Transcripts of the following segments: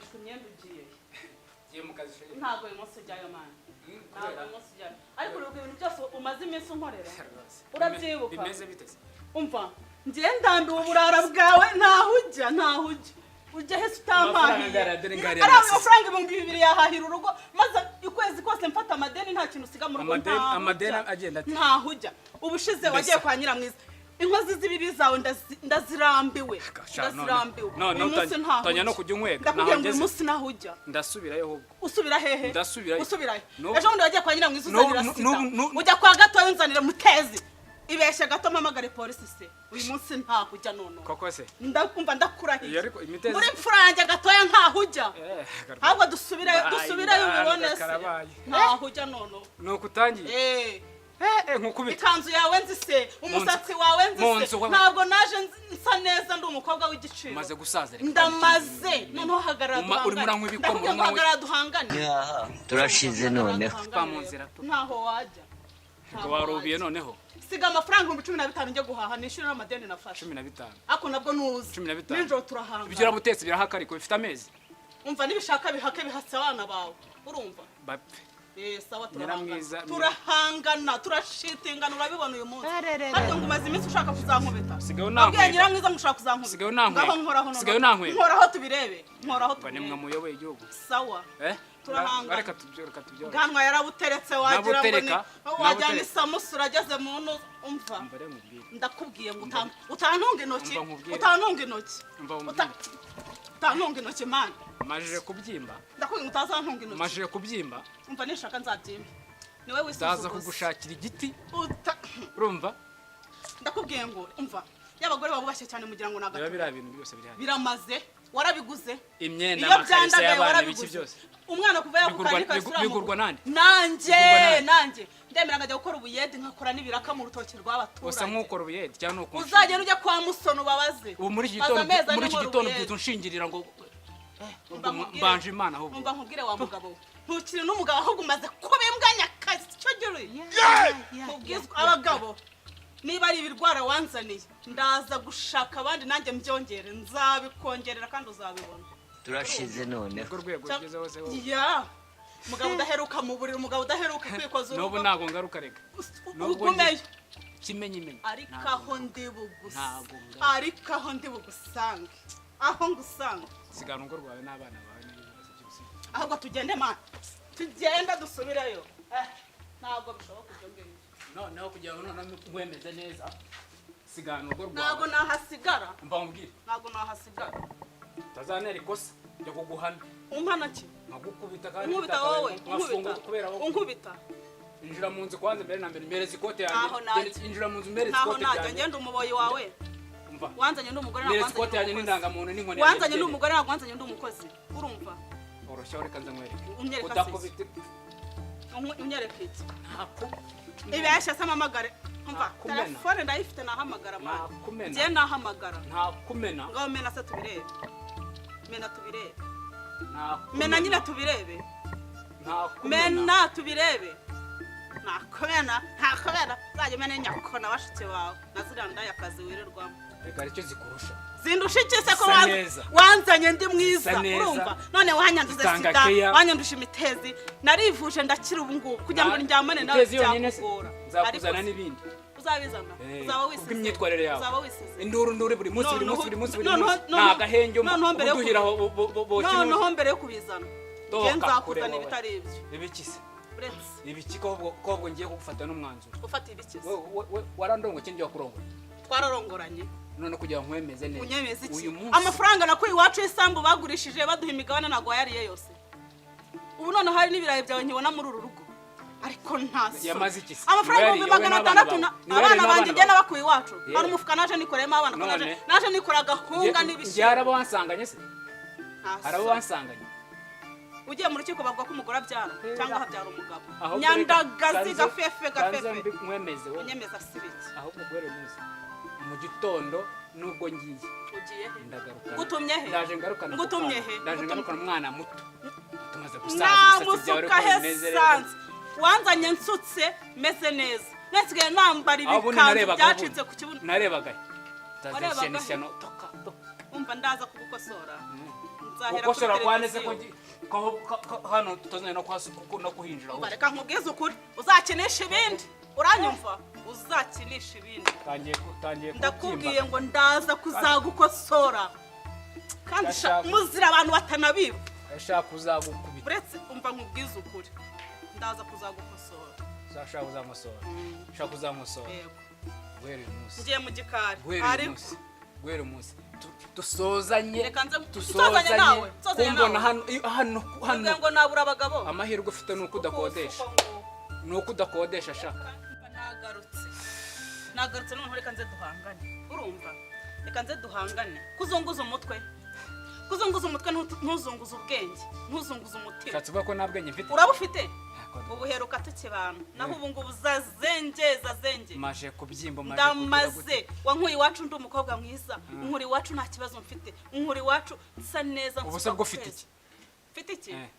Wameshwa imyenda, ugiye? Ngiye mu kazi, chérie. Ntabwo uyu munsi ujyayo, man. Ntabwo Kubera? uyu munsi ujyayo, ariko uribuka ibintu byose umaze iminsi unkorera? Urabyibuka? Bimeze bite se? Umva, ngiye ndambiwe uburara bwawe. Ntaho ujya, ntaho ujya. Ujya hese utampahiye? Amafaranga dore ngariya Ari ayo nasize. mafaranga 2000 yahahira urugo, maze ukwezi kose mfata amadeni, nta kintu usiga mu rugo. Ntaho Amadeni ujya. agenda ate? Ntaho ujya. Ubushize wagiye kwa Nyiramwiza, inkozi z'ibibi zawe ndazirambiwe. Sha, Ndazirambiwe. none Uyu munsi ntaho utangiye no ujya. kujya unkwega. Ndakubwiye Ntaho ngo uyu ngeze. munsi ntaho ujya. Ndasubirayo ahubwo. Usubira hehe? Ndasubirayo. Usubirayo? N'ubu- Ejo bundi wagiye kwa Nyiramwiza uzanira sida. Ujya kwa Gatoya unzanira mutezi. Ibeshye gato mpamagare polisi se. Uyu munsi ntaho ujya noneho. Koko se? Ndakumva, ndakurahiye. Iyo ariko imitezi- Muri mfura yanjye Gatoya, ntaho ujya. Ahubwo dusubirayo, Bayi, dusubirayo ubibone se. karabaye. Ntaho ujya noneho. Nuko utangiye. Nkukubita. Ikanzu yawe nzi se, umusatsi wawe nzi Mu se? nzu Ntabwo naje nsa neza, ndi umukobwa w'igiciro. Umaze gusaza, reka. Ndamaze noneho, hagarara Urimo duhangane. uranywa ibikoma, Ndakubwiye ngo urimo hagarara duhangane. Turashize noneho. Va mu nzira tu. Ntaho wajya. Ngo Ntaho warubiye wajya. noneho. Siga amafaranga 15,000 njye guhaha, nishyure n'amadeni nafashe. 15. Ariko nabwo nuzi 15. nijoro turahangana. Ibyo urabutetse birahaka, ariko bifite amezi. Umva, nibishaka bihake, bihatse abana bawe, urumva? Bapfe. Eh, sawa, turahangana. Nyiramwiza- Turahangana, turashitingana, urabibona uyu munsi. Ariko ngo umaze iminsi ushaka kuzankubita. Usigaye Wabwiye unankwega. Nyiramwiza ngo ushaka kuzankubita. Usigaye unankwega. Ngaho nkoraho noneho. Usigaye unankwega. Nkoraho tubirebe, nkoraho Mba nimwe tubirebe. muyoboye igihugu. Sawa. Eh? Turahangana. Reka tubyorohe. Ubwanwa yarabuteretse, wagira ngo ni Nabutereka, wagira ni nabutereka. samusi urageze mu ntu. Umva. Umva rero nkubwire. Ndakubwiye ngo utantunga intoki. Umva nkubwire. Utantunga intoki. Umva nkubwire. Utantunga intoki, man. Majije kubyimba. Ndakubwiye ngo utazantunga intoki. Majije kubyimba. Umva, nishaka nzabyimbe, niwe Ndaza wisuzuguza. kugushakira igiti. Urumva? Ndakubwiye ngo umva, y'abagore babubashye cyane mugira ngo ni Reba agato. biriya bintu byose biri hano. Biramaze, warabiguze? Imyenda, Iyo amakariso byandagaye, y'abana, ibiki warabiguze? byose. Umwana kuva yavuka ariko Bigurwa nande? Nanjye. Bigurwa nande? Nanjye ndemera nkajya gukora ubuyede, nkakora n'ibiraka mu rutoki Usa rw'abaturage. nk'ukora ubuyede cyangwa nuko Uzagenda ujya kwa Musoni ubabaze. Ubu muri iki Maze gitondo, amezi ane muri iki nkora gitondo ubuyede. byutse unshingirira ngo Umva nkubwire- mbanje Imana ahubwo. Umva nkubwire, wa mugabo we, ntukiri n'umugabo, ahubwo umaze kuba imbwa nyakazi. Icyo gihe ubwizwa abagabo, niba ari ibirwara wanzaniye, ndaza gushaka abandi nanjye mbyongere, nzabikongerera kandi uzabibona. Turashize noneho. Urwo rwego rugezeho se wowe? Ya mugabo udaheruka mu buriri, umugabo udaheruka kwikoza N'ubu urugo. ntabwo ngaruka reka. Nubwo Ugumeyo. Kimenyimenyi. Ariko aho ndi bugusa Ntabwo ngaruka. Ariko aho ndi bugusange, aho ngusange. Sigara urugo rwawe n'abana bawe n'ibibazo byose. Ahubwo tugende, man, tugende dusubireyo. Ntabwo bishoboka ibyo ngibyo. Noneho kugira ngo noneho nkwemeze neza, sigana urugo Ntabwo rwawe. nahasigara. Mva nkubwire. Ntabwo nahasigara. Utazantera ikosa ryo kuguhana. Umpana ki? Nkagukubita kandi Unkubita bitakabaye wowe? nkafunga Unkubita? kubera wowe. Unkubita? Injira mu nzu kwanza mbere na mbere, mpereza ikote yanjye. Ntaho najya. Injira mu nzu, mpereza Ntaho ikote najya. ryanjye. Ngenda umuboyi wawe? Umva. Wanzanye ndi umugore, ntabwo Mpereza ikote wanzanye yanjye ndi umukozi. n'indangamuntu n'inkoni yanjye. Wanzanye ndi Ngende. umugore, ntabwo wanzanye ndi umukozi, urumva? Oroshyaho, reka nze nkwereke. Unyereka se? Udakubita. Unyereka iki? Ntako. Ibeshya se mpamagare. Umva. Nakumena. Telefone ndayifite, nahamagara, man. Nakumena. Njye nahamagara. Ntakumena. Ngaho mena se tubirebe, mena tubirebe. Ntakumena. Mena nyine tubirebe. Ntakumena. Mena tubirebe. Ntakumena, ntakumena. Uzajya umena nyako na bashiki bawe na ziriya ndaya akazi wirirwamo. Reka, hari icyo zikurusha. Zindusha iki se ko Zisa neza. wanzanye ndi mwiza? Zisa neza. Urumva, none wanyanduze Zitanga sida. keya. Wanyanduje imitezi, narivuje ndakira. Ubu ngubu kugira ngo ndyamane nawe Imitezi yonyine se? byakugora. Nzakuzana Ariko n'ibindi. Uzabizana? Uzaba wisize. Kubw'imyitwarire yawe. Uzaba wisize. Induru nduru buri munsi, buri munsi, buri munsi, buri munsi. Noneho- Nta gahenge umpa. noneho mbere yo Uduhiraho boshye. Noneho mbere yo kubizana, Toka njye kure nzakuzana wowe. ibitari ibyo. Ibiki se? Uretse. Ibiki kobwo ngiye kugufata n'umwanzuro? Ufata ibiki se? We warandongo kindi wakurongora. Twararongoranye. None kugira ngo nkwemeze neza. Unyemeze iki? Uyu munsi. Amafaranga nakuye iwacu y'isambu bagurishije baduha imigabane, ntabwo wayariye yose. Ubu noneho hari n'ibirayi byawe nkibona muri uru rugo, ariko nta soni. Yamaze iki se? Amafaranga Niwe ibihumbi yariye, wowe magana n'abana atandatu bawe. Niwe abana yariye banjye n'abana njye bawe. nabakuye iwacu. Yeah. Hari umufuka naje nikoreyemo abana ko None? naje nikora agahunga Njye n'ibishyimbo. hari abo wansanganye se? Nta Hari abo soni. wansanganye? Ugiye mu rukiko bavuga ko umugore abyara cyangwa habyara umugabo. Ahubwo Nyandagazi. reka, Gafefe. kanze Gafefe. nkwemeze wowe. Unyemeza si biki? Ahubwo guhera uyu munsi mu gitondo, nubwo ngiye, Ugiye he? ndagaruka. Ngutumye he? Ndaje ngarukana ako Ngutumye kana. he? Ndaje ngarukana umwana muto. Tumaze gusaza, ibisatsi byawe Namusuka ariko bimeze rero. hesanze? Wanzanye nsutse meze neza, nasigaye nambara Aho ubundi ibikanzu narebaga byacitse ubundi. ku kibuno. Narebaga. Warebaga Tazishyana he? ishyano, toka toka. Umva, ndaza kugukosora. Nzahera Gukosora kuri kwa nese ko televiziyo. hano tutazanye no no kuhinjira ahubwo. Reka nkubwize ukuri, uzakinisha ibindi, uranyumva? Uzakinisha ibindi. Tangiye Ndakubwiye ngo ndaza kuzagukosora kandi sha, Ndashaka- muzira abantu batanabiba. Ashaka kuzagukubita. Uretse, umva nkubwize ukuri, ndaza kuzagukosora. Uzashaka kuzamusora, ushaka kuzamusora. Yego. Guhera uyu munsi. Ngiye mu gikari. Guhera uyu Ariko munsi, guhera uyu munsi dusozanye. Reka nsozanye nawe, nsozanye Kumbona nawe. hano hano hano. Uvuge ngo nabura abagabo. Amahirwe ufite ni uko udakodesha. Uko nguko. Ni uko udakodesha shaka. Nagarutse, nagarutse. Noneho reka nze duhangane, urumva? Reka nze duhangane. Kuzunguza umutwe, kuzunguza umutwe, ntuzunguze ubwenge, ntuzunguze umutima. Ushatse uvuga ko nta bwenge mfite? Uraba ufite. Ntabwo. Ubuheruka tukibana, naho ubu ngubu zazengeza zenge. Maje kubyimba, maje kugira gute? Ndamaze. Wankuye iwacu ndi umukobwa mwiza, nkura iwacu nta kibazo mfite, nkura iwacu nsa neza. Ubu se Nsuka bwo ufite ku kwezi. iki? Mfite iki? Eh.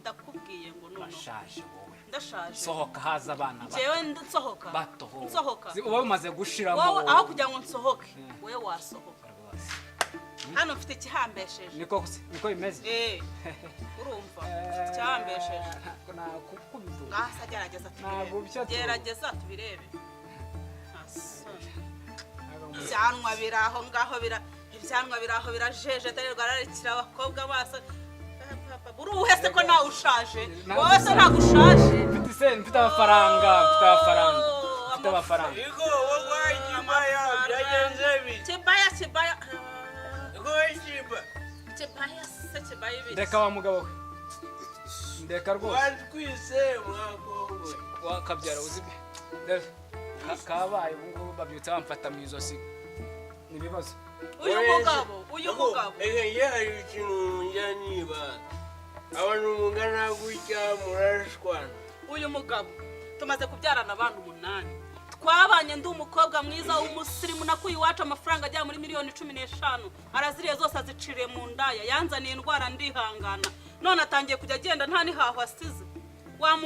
Ndakubwiye ngo noneho Urashaje wowe. Ndashaje? Sohoka, haza abana bato. Njyewe nsohoka? Bato ho. Nsohoka? Uba umaze gushiramo. Wowe Wowe. aho kugira ngo nsohoke, wowe wasohoka. Rwose. Hano mfite ikihambesheje. Niko niko bimeze. Eh, urumva mfite ikihambesheje. Nakukubita. Ngasa gerageza Ntabwo tubirebe. byo Gerageza tubirebe. Nta soni. Ibyanwa biri aho ngaho, bira ibyanwa biri aho birajeje, ararikira abakobwa amaso. Uruhe se ko nawe ushaje? Wowe se ntabwo ushaje? Mfite se, mfite amafaranga, mfite amafaranga, mfite amafaranga. Iko wowe kibaya byagenze bite? Kibaya, kibaya. Iko kiba. Kibaya se, kibaya ibiki? Ndeka wa mugabo we, ndeka rwose. Watwise mwakobwa. Wakabyara uzi dore, kabaye ubu ngubu babyutse bamfata mu izosi, ni ibibazo. Uyu mugabo, uyu mugabo. Ega ye, hari ikintu njya nibaza. Abantu mungana gutya murashwana. Uyu mugabo tumaze kubyarana abana umunani. Twabanye ndi umukobwa mwiza w'umusirimu. Nakuye iwacu amafaranga agera muri miliyoni 15, araziriye zose, aziciriye mu ndaya. Yanzaniye indwara ndihangana, none atangiye kujya agenda nta n'ihaho asize. Wa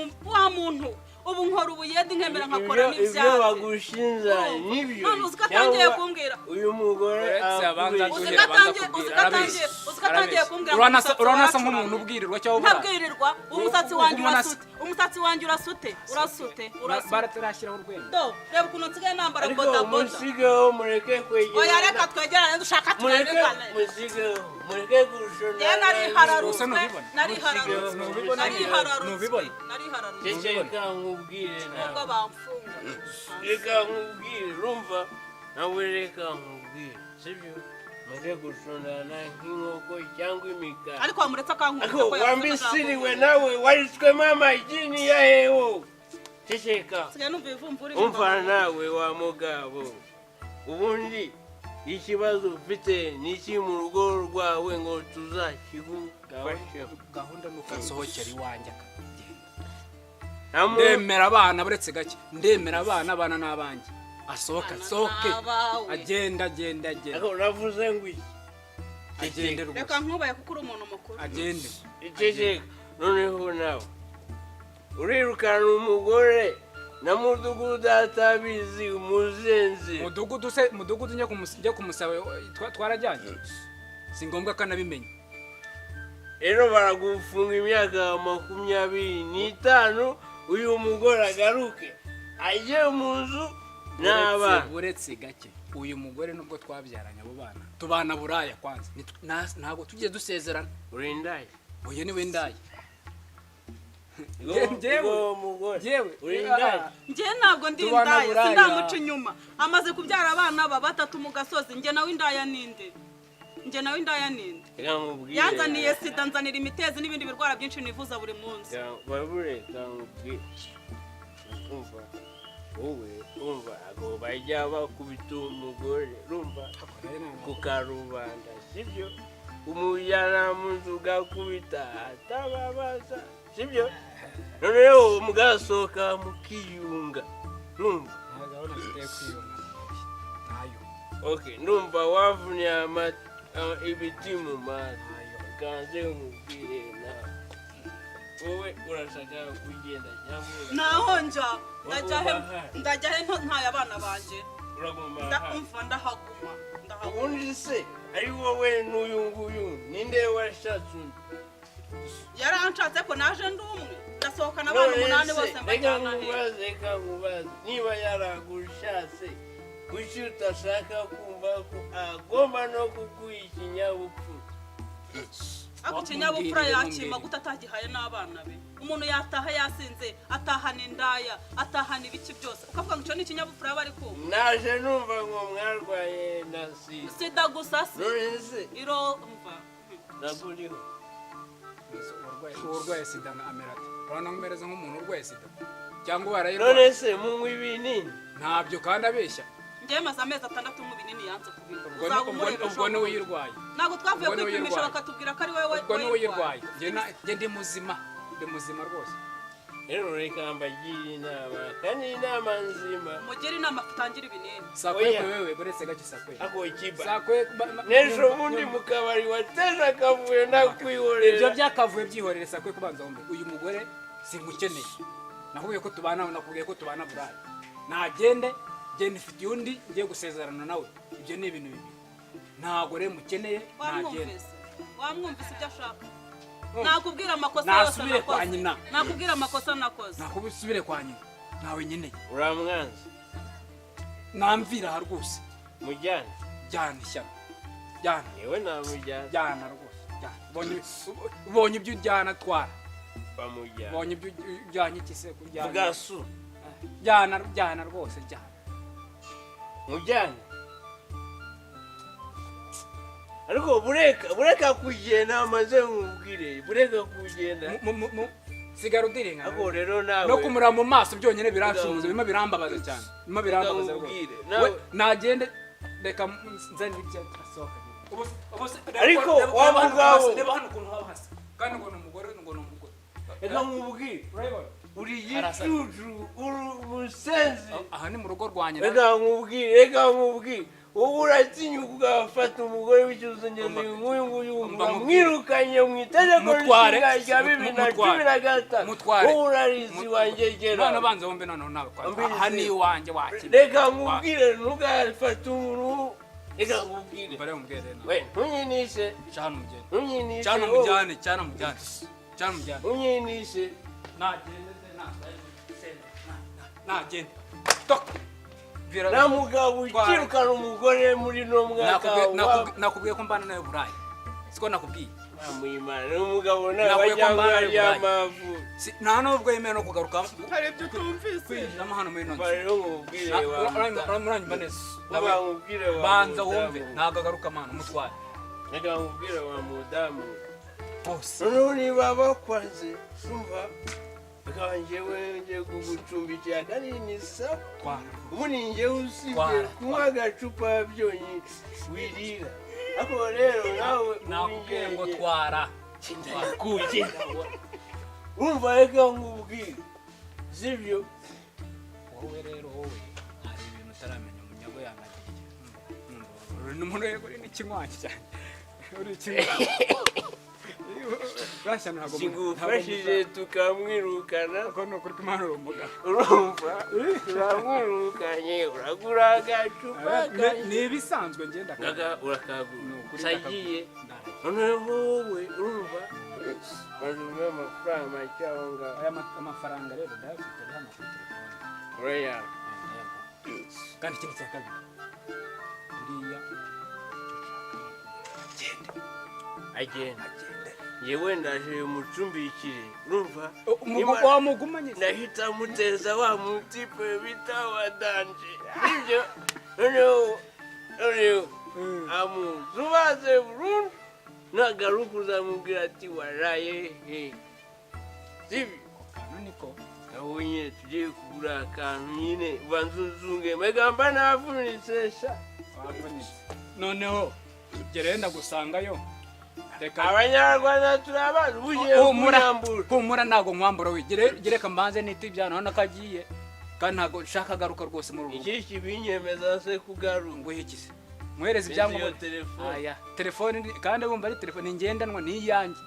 muntu we, ubu nkora ubuyedi nkemera nkakora Ibyo n'ibyatsi. Bagushinja nibyo. None uzi ko atangiye Cyangwa kumbwira? uyu mugore Uretse abanza akubeshya. Uzi duhera ko abanza atangiye- kubwira, uzi ko arabeshya. atangiye- uzi ko atangiye Arabeshya. kumbwira ngo umusatsi Uranasa waracuramye. nk'umuntu ubwirirwa cyangwa uburara. Ntabwirirwa. Umusatsi wanjye Ubu umuntu urasute, umusatsi wanjye urasute, urasute, urasute. Baratarashyiraho urwego. Do, reba ukuntu nsigaye nambara Ariko bodaboda. musigeho, mureke kwegerana. Oya, reka twegerane, dushaka Mureke turebane. musigeho, mureke gushona. Njyewe narihararutswe. Usa n'ubibona. Narihararutswe. Nubibona. Narihararutswe. Nubibona. Narihararutswe. Ceceka nkubwire Nubwo nawe. bamfunga. Reka nkubwire, urumva nawe, reka nkubwire, sibyo? Mureke gushonana nk'inkoko cyangwa imikara. Ariko wamuretse akankunda Ariko ko yavuze ko wambisiriwe azankunda. nawe waritswemo amagini ya hewo. Ceceka. Nsigaye numva ibivumvuri. Umva nawe wa mugabo, ubundi ikibazo ufite ni iki mu rugo rwawe ngo tuzakigufasheho? Gahunda ni uko nsohokera iwanjye akagenda. Nta muntu- Ndemera abana, buretse gake, ndemera abana, abana ni abanjye. Asohoke. Abana Asohoke. ni abawe. Agenda, agenda, agenda. Ariko uravuze ngo iki? Agende Reka rwose. nkubaye kuko uri umuntu mukuru. Agende. Ceceka. Noneho nawe urirukana umugore na mudugudu atabizi, umuzenzi. Mudugudu se, mudugudu njya kumusaba twarajyanye, si ngombwa ko anabimenya. Rero baragufunga imyaka 25, uyu mugore agaruke ajye mu nzu n'abana. Uretse gake, uyu mugore nubwo twabyaranye abo bana, tubana buraya kwanza. Ntabwo tugiye dusezerana. Urindaye. Uyu ni we ndaye. Ngo mugore Njyewe. urindaye. Njye ntabwo ndi Tubana indaya. buraya. Sindamuca inyuma. Amaze kubyara abana ba batatu mu gasozi. Njye nawe indaya ninde? Njye nawe indaya ninde? Reka nkubwire. Yanzaniye sida, nzanira imitezi n'ibindi birwara byinshi nivuza buri munsi. Babure, reka nkubwire. Umva wowe, umva, abo bajya bakubita umugore, urumva, ku karubanda, sibyo? Umujyana mu nzu ugakubita atababaza, sibyo? Noneho mugasohoka mukiyunga, urumva? Nta gahunda mfite yo kwiyunga ntayo. Okay, ndumva wavunnye ibiti mu matwi. Kanze nkubwire nawe, wowe urashaka kugenda cyangwa Naho njya, ndajya he? Wowe Ndajya he ntaye abana banjye? Uraguma aha. Ndumva ndahaguma, ndahaguma. Ubundi se ari wowe n'uyu nguyu, ninde washatse undi? Yaranshatse ko naje ndi umwe, ndasohokana abana None 8 se, bose reka mbajyana he? nkubaze, reka nkubaze, niba yaragushatse, kuki udashaka kumva ko agomba no kuguha ikinyabupfura? Ariko ikinyabupfura Mumbwirire, yakima mumbwirire. gute atagihaye n'abana be? Umuntu yataha yasinze, atahana indaya, atahana ibiki byose, ukavuga ngo icyo ni ikinyabupfura yaba ari kumva? Naje numva ngo mwarwaye na sida. Sida gusa se? None se Iro mva. naguriho? Urwaye sida amera ate? Urabona nkumereza nk'umuntu urwaye sida cyangwa None warayirwaye? se munywa ibinini? Ntabyo, kandi abeshya. Njyewe maze amezi 6 mu binini, yanze kubinywa. Ubwo Uzaba umureba ubwo ejo niwe bundi. uyirwaye. Ntabwo twavuye Ubwo niwe kwipimisha uyirwaye. bakatubwira ko ari wowe Ubwo niwe wayirwaye. uyirwaye. Njye ndi muzima, ndi muzima rwose. Rero reka mbagire inama, kandi inama nzima. Mugire inama, tutangire ibinini. Sakwekwe. Oya. Wewe buretse gake, Sakwekwe. Ako kiba Sakwe n'ejo nyumva, bundi nyumva. mu kabari wateje akavuyo, ndakwihorera. Ibyo byakavuye byihorere, Sakwe. Kubanza wumve, uyu mugore singukeneye. Nakubwiye ko tubana, nakubwiye ko tubana burayi. Nagende, genda, ifitiye undi ngiye gusezerana nawe. Ibyo ni ibintu bibiri, ntabwo rero mukeneye. Nagende. Wamwumvise, wamwumvise ibyo ashaka. Numva. Nakubwira amakosa yose Nasubire kwa nakoze. nyina. Nakubwira amakosa nakoze. Nakubisubire kwa nyina, ntawe nkeneye. Uramwanze. Namvira aha rwose. Mujyane. Jyana ishyano, jyana. Yewe namujyana. Jyana rwose, jyana. Ubonye ibyo ujyana, twara. Bamujyana. Ubonye ibyo ujyanye, iki se kujyana? Bwasu. Jyana, jyana rwose, jyana. Mujyane, ariko bureka, bureka kugenda, maze nkubwire, bureka kugenda. Sigara udiringana. Ariko rero nawe No kumureba mu maso byonyine biransumuza, birimo birambabaza cyane, birimo birambabaza rwose. Ndamubwire, We nagende, reka nzane ibyo asohoka. Ariko wa Reba hano mugabo. Reba hano ukuntu haba hasa, kandi ngo ni umugore, ngo ni umugore. Reka nkubwire. Urabibona? Uri igicucu, uri umusenzi. Aha ni mu rugo rwanjye. Reka nkubwire, reka nkubwire, wowe uratinyuka ugafata umugore w'icyuzungezi nk'uyu nguyu, Umva nkubwire. mwirukanye mu itegeko Mutware. nshinga rya bibiri na Mutware. cumi na gatanu. Mutware. Wowe urarizi wangegera. None banza wumve noneho nawe kwanza. Mbirizi. Aha ni iwanjye wakira. Reka nkubwire, ntugafate umuntu, reka nkubwire. Mbere umubwire nawe. We ntunyinishe. Cyane umugende. Ntunyinishe Cyane wowe. umujyane, cyane umujyane, cyane umujyane. Ntunyinishe. Nagende se, nagende toka. Nta mugabo ukirukana umugore muri no mwaka wa Nakubwiye ko mbana nawe burayi, siko nakubwiye? Mwimana ni umugabo nawe Nakubwiye ko wajya mbana nawe arya Burayi. amavu. Nta nubwo yemewe no kugaruka Hari ibyo utumvise. kwinjiramo hano muri ino nzu. Umva rero nkubwire wa Muranyumva neza? Umva nkubwire wa Banza mudamu. wumve, ntabwo agaruka mwana, umutware. Reka nkubwire wa mudamu. Bose. Noneho niba bakwanze, umva, reka njyewe ngiye kugucumbikira kandi ni sawa. Twara. Ubundi njyewe usibye Twara, kunywa agacupa byonyine wirira, ariko rero nawe Nakubwiye ngo twara. Kugenda, urumva? Reka nkubwire, sibyo? Wowe rero, wowe hari ibintu utaramenya. Umunyago yangagiriye uri n'umuntu, uri n'ikinywanyi cyane, uri ikinywanyi urashya, ntabwo Kigufashije tukamwirukana. Ko ni ukuri kw'Imana, uri umugabo. Urumva, turamwirukanye, uragura agacupa. Ni ibisanzwe, ngenda. Ngaga urakagura. Ni ukuri. Sagiye. Ndakagura. Noneho wowe, urumva, bazumve amafaranga make aho ngaho. Aya amafaranga rero ndayafite, ari hano kuri telefone. Uraya. Ndayaguha. Kandi ikindi cya kabiri, buriya icyo nshaka Agenda. agende. Njyewe ndaje mucumbikire, urumva? Wamugumanye. Ndahita muteza wa mutipe bita wa danje, sibyo? Noneho amuzubaze burundu, nagaruka uzamubwira ati waraye he, sibyo? Kantu niko. Aho nyine tugiye kugura akantu nyine, ubanza uzunge megamba navunitse sha. Wavunitse. Noneho gerenda ndagusangayo, reka. Abanyarwanda turabazi, ugiye Humura. kunyambura. Humura, ntabwo nkwambura. We gereka mbanze nita ibyana hano kagiye, kandi ntabwo nshaka agaruka rwose muri uru rugo. Iki kibinyemeza se kugaruka? Nguhe iki se? Muhereze Nzi iyo ibyangombwa. telefone. Aya telefone kandi wumva ari telefone ngendanwa, ni iyanjye.